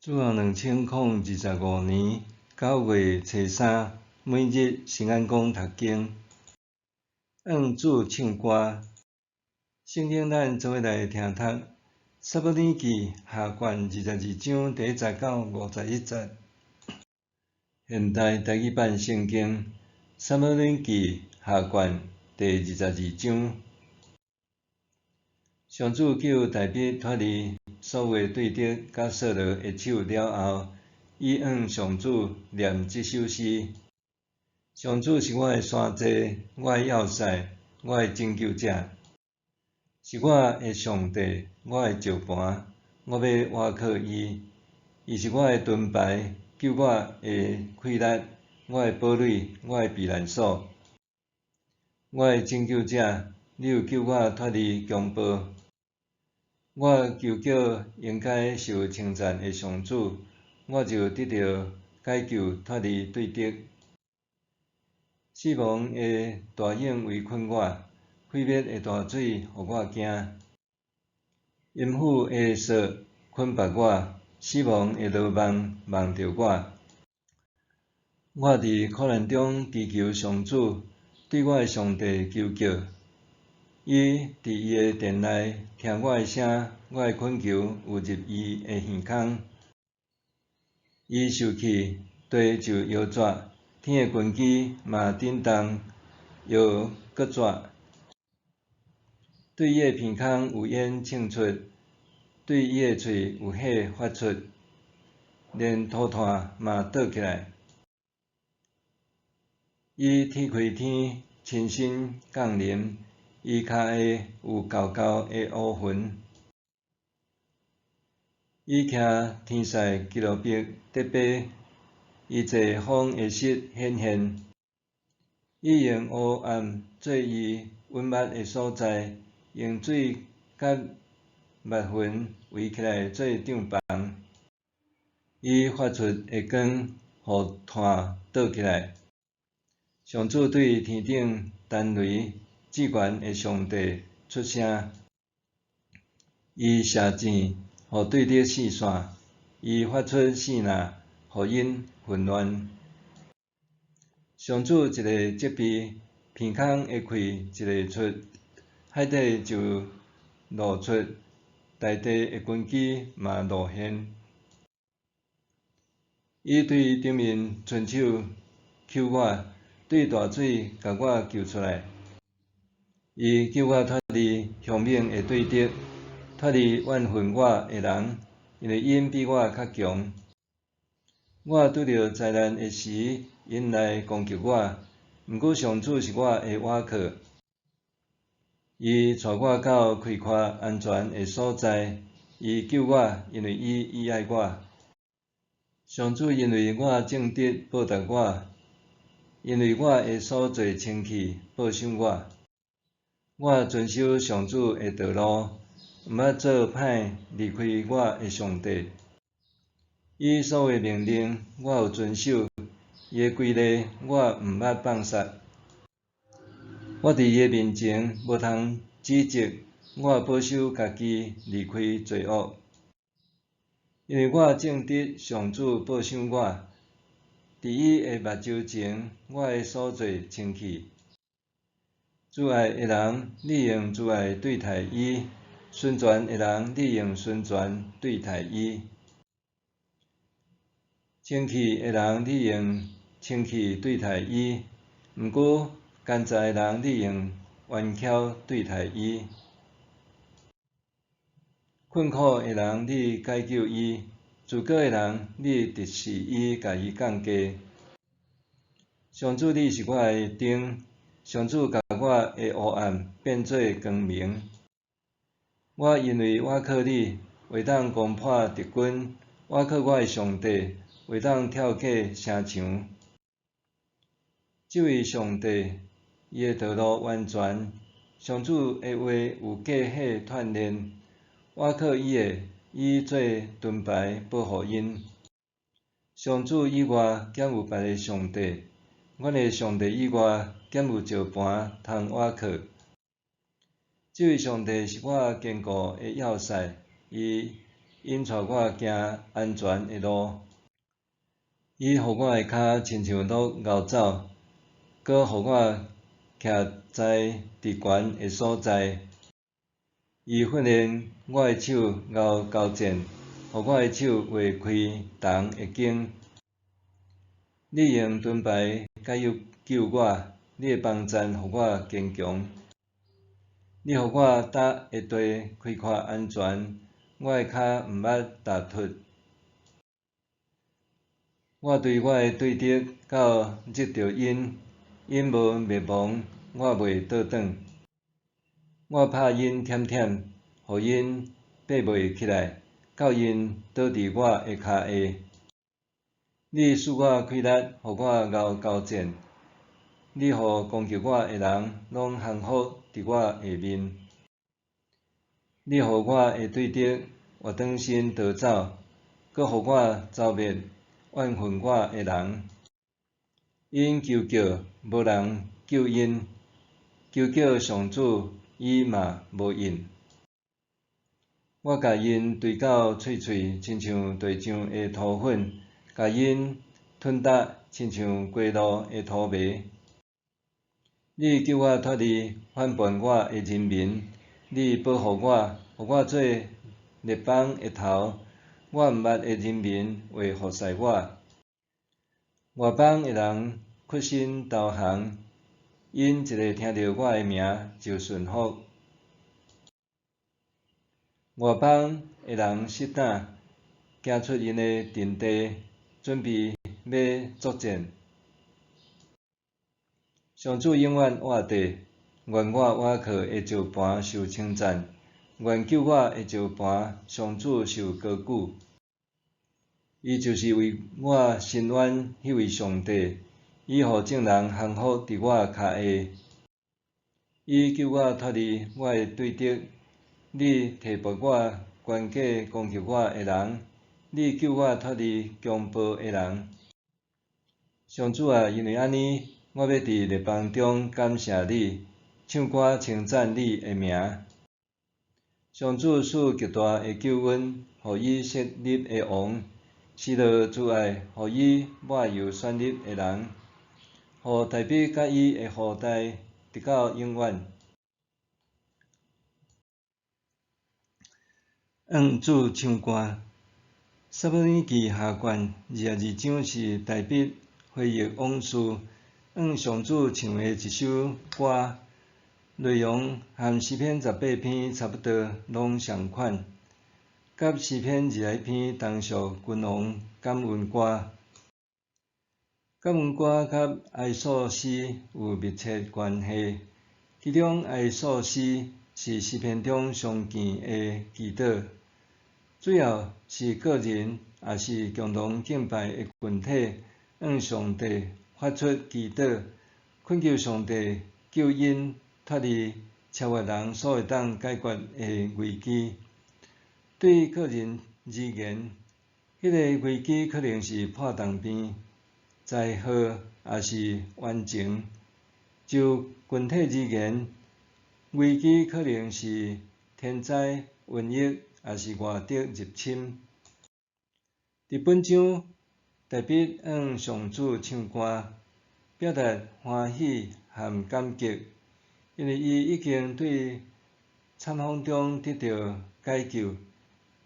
主後2025年9月初三，每日新眼光讀經，向主唱歌。聖經咱做伙來聽讀，撒母耳記下卷22章第1節到51節。現代台語版聖經，撒母耳記下卷第二十二章。上主救大衛脫離所有的對敵佮掃羅的手了後，伊向上主念這首詩：上主是我的山寨，我的要塞，我的拯救者，是我的上帝，我的石磐，我欲倚靠伊。伊是我的盾牌，救我的氣力，我的堡壘，我的避難所，我的拯救者，你有救我脫離強暴。我求叫應該受稱讚的上主，我就得著解救脫離對敵。死亡的大湧圍困我，毀滅的大水予我驚。陰府的索捆縛我，死亡的羅網網著我。我佇苦難中祈求上主，對我的上帝求叫。伊佇伊的殿內聽我的聲，我的懇求有入伊的耳空。伊受氣，地就搖逝，天的根基嘛振動搖閣逝。對伊的鼻孔有煙衝出，對伊的喙有火發出，連塗炭嘛倒起來。伊踢開天，親身降臨。伊跤下有厚厚的烏雲，伊徛天使基路伯得飛，伊坐風的室顯現，伊用烏暗做伊隱密的所在，用水佮密雲圍起來做帳篷。伊發出的光，予炭倒起來。上主對天頂彈雷。至懸的上帝出聲，伊射箭，予對敵四散；伊發出爍爁，予𪜶混亂。上主一个責備，鼻孔的氣一个出，海底就露出，大地的根基嘛露現。伊對頂面伸手抾我，對大水共我救出來。伊救我脫離兇猛的對敵，脫離怨恨我的人，因為𪜶比我較強。我拄著災難的時，𪜶來攻擊我，毋過上主是我的倚靠。伊帶我到開闊安全的所在，伊救我，因為伊喜愛我。上主因為我正直報答我，因為我的所做清氣報賞我。我遵守上主的道路，毋捌做歹離開我的上帝。伊所有的命令，我有遵守；伊的規例，我毋捌放殺。我佇伊的面前無通指責，我保守家己離開罪惡。因為我正直，上主報賞我。佇伊的目睭前，我的所做清氣。慈愛的人，你用慈愛對待伊；純全的人，你用純全對待伊；清氣的人，你用清氣對待伊。毋過奸詐的人，你用彎曲對待伊。困苦的人，你解救伊；自高的人，你直視伊，共伊降低。上主，你是我的燈。上主共我的黑暗變做光明。我因為倚靠你，會當攻破敵軍；倚靠我的上帝，會當跳過城牆。這位上帝，伊的道路完全，上主的話有過火鍛煉。倚靠伊的，伊做盾牌保護𪜶。上主以外，敢有別个上帝？阮的上帝以外，敢有石磐通倚靠？這位上帝是我堅固的要塞，伊 𪜶帶我行安全的路。伊予我的跤親像鹿𠢕走，閣予我徛在佇懸的所在。伊訓練我的手𠢕交戰，予我的手劃開銅的弓。你用盾牌解救我，你的幫贊予我堅強。你予我踏的地開闊安全，我的跤毋捌踏脫。我對我的對敵到日著𪜶，𪜶無滅亡，我袂倒轉。我拍𪜶忝忝，予𪜶爬袂起來，到𪜶倒佇我的跤下。你賜我氣力，予我𠢕交戰。你予攻擊我的人攏降服佇我下面。你予我的對敵活轉身逃走，閣予我剿滅怨恨我的人。𪜶求叫，無人救𪜶；求叫上主，伊嘛無應。我共𪜶堆到碎碎，親像地上的塗粉；共𪜶吞焦，親像街路的塗糜。你救我脫離反叛我的人民，你保護我，予我做列邦的頭。我毋捌的人民會服侍我。外邦的人屈身投降，𪜶一下聽著我的名就順服。外邦的人失膽，行出𪜶的陣地，準備欲作戰。上主永遠活著，願我倚靠的石磐受稱讚，願救我的石磐上主受高舉。伊就是為我伸冤彼位上帝，伊予眾人降服佇我跤下。伊救我脫離我的對敵，你提拔我懸過攻擊我的人，你救我脫離強暴的人。上主啊，因為按呢，我欲佇列邦中感謝你，唱歌稱讚你的名。上主賜極大的救恩，予以色列的王，施落慈愛，予伊抹油選立的人，予大衛佮伊的後代，直到永遠。向主唱歌，撒母耳記下卷22章是大衛回憶往事，向上主唱的一首歌，內容和詩篇18篇差不多，攏相款，佮詩篇21篇同屬君王感恩歌。感恩歌佮哀訴詩有密切關係，其中哀訴詩是詩篇中常見的祈禱，主要是個人抑是共同敬拜的群體，向上帝發出祈禱，懇求上帝救𪜶脫離超越人所會當解決的危機。對個人而言，彼个危機可能是破重病、災禍，抑是冤情；就群體而言，危機可能是天災、瘟疫，抑是外敵入侵。佇本章，大衛向上主唱歌，表達歡喜和感激，因為伊已經對慘風中得著解救。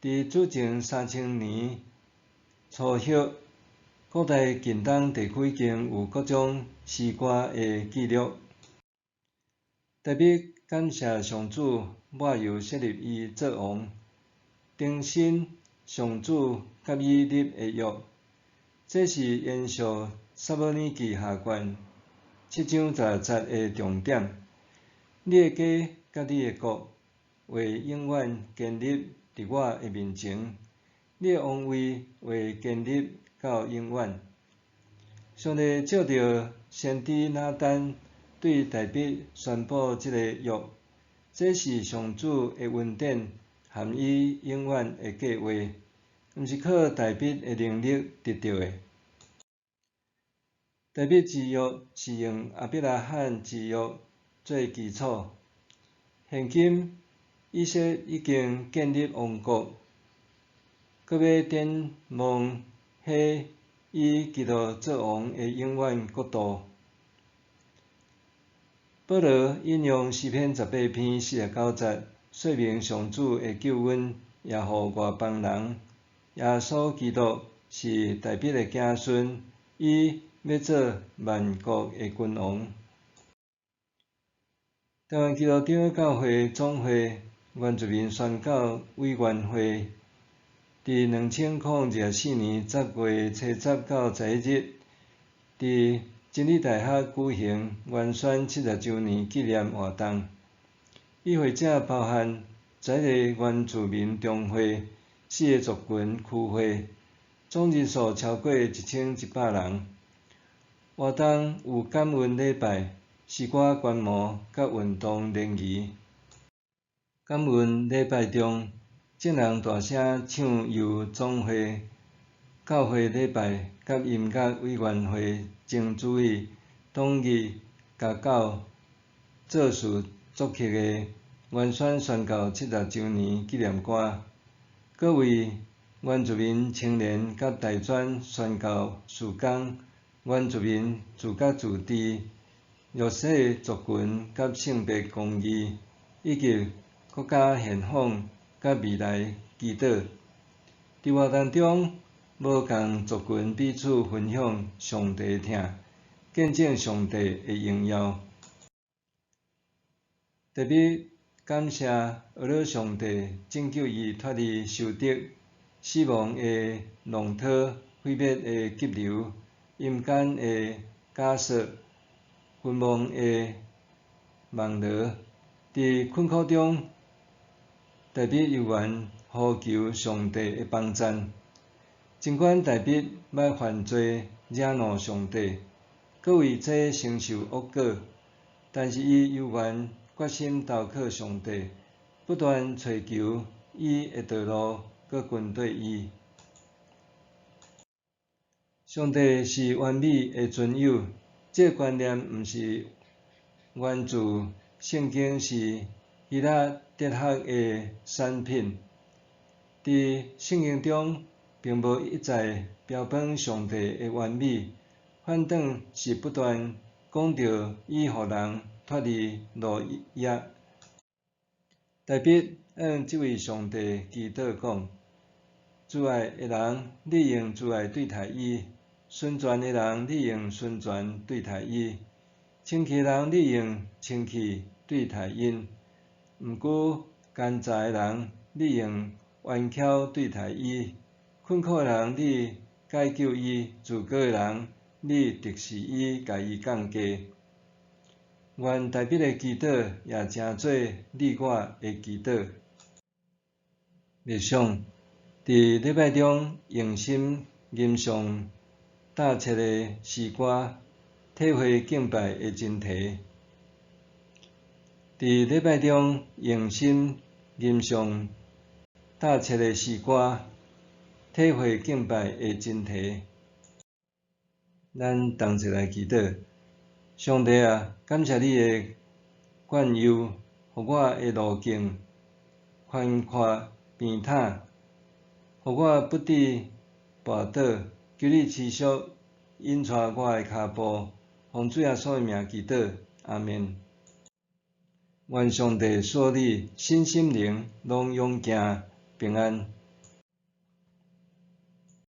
佇主前3000年初葉，古代近東地區已經有各種詩歌的記錄。大衛感謝上主抹油設立伊做王，重申上主佮伊立的約。這是延續撒母耳記下卷7章16節的重點。你的家佮你的國，會永遠堅立佇我的面前，你的王位會堅立到永遠。上帝藉著先知拿單對大衛宣布這個約，這是上主的恩典和伊永遠的計畫，毋是靠大衛的能力得著的。大衛之約是用亞伯拉罕之約做基礎。現今以色列已經建立王國，閣欲展望彼以基督做王的永遠國度。保羅引用詩篇18篇49節，說明上主的救恩也予外邦人。耶穌基督是大衛的子孫，伊欲做萬國的君王。台灣基督長老教會總會原住民宣教委員會，佇2024年10月初10到11日，佇真理大學舉行原宣70週年紀念活動。與會者包含11個原住民中會、四个族群區會，總人數超過1100人。活動有感恩禮拜、詩歌觀摩佮運動聯誼。感恩禮拜中，眾人大聲唱由總會教會禮拜佮音樂委員會曾主委董義家教作詞作曲的原宣宣教70週年紀念歌，閣為原住民青年佮大專宣教事工、原住民自決自治、弱勢族群佮性別公義，以及國家現況佮未來祈禱。佇活動中，無仝族群彼此分享上帝的疼，見證上帝的榮耀。特別感謝阿勒上帝拯救伊脫離仇敵、死亡的浪濤、毀滅的急流、陰間的枷鎖、昏蒙的網羅。佇困苦中，大衛猶原呼求上帝的幫贊。儘管大衛捌犯罪惹怒上帝，閣為這承受惡果，但是伊猶原決心投靠上帝，不斷揣求伊的道路，閣跟綴伊。上帝是完美的尊有，這個觀念毋是源自聖經，是希臘哲學的產品。佇聖經中，並無一再標榜上帝的完美，反倒是不斷講著伊予人脫離奴役。大衛向這位上帝祈禱講：慈愛的人，你用慈愛對待伊；純全的人，你用純全對待伊；清氣的人，你用清氣對待𪜶；毋拘奸詐的人，你用圓巧對待伊；困苦的人，你解救伊；自高的人，你敵視伊，共伊降低。願大衛的祈禱也成做你我的祈禱。默想，佇禮拜中用心吟誦踏冊的詩歌，體會敬拜的真諦。佇禮拜中用心吟誦踏冊的詩歌，體會敬拜的真諦。咱同齊來祈禱。上帝啊，感謝你的勸誘，予我的路徑寬闊平坦，予我不致跋倒。求你持續引帶我的跤步，奉主耶穌的名祈禱，阿們。願上帝賜你身心靈攏勇健平安。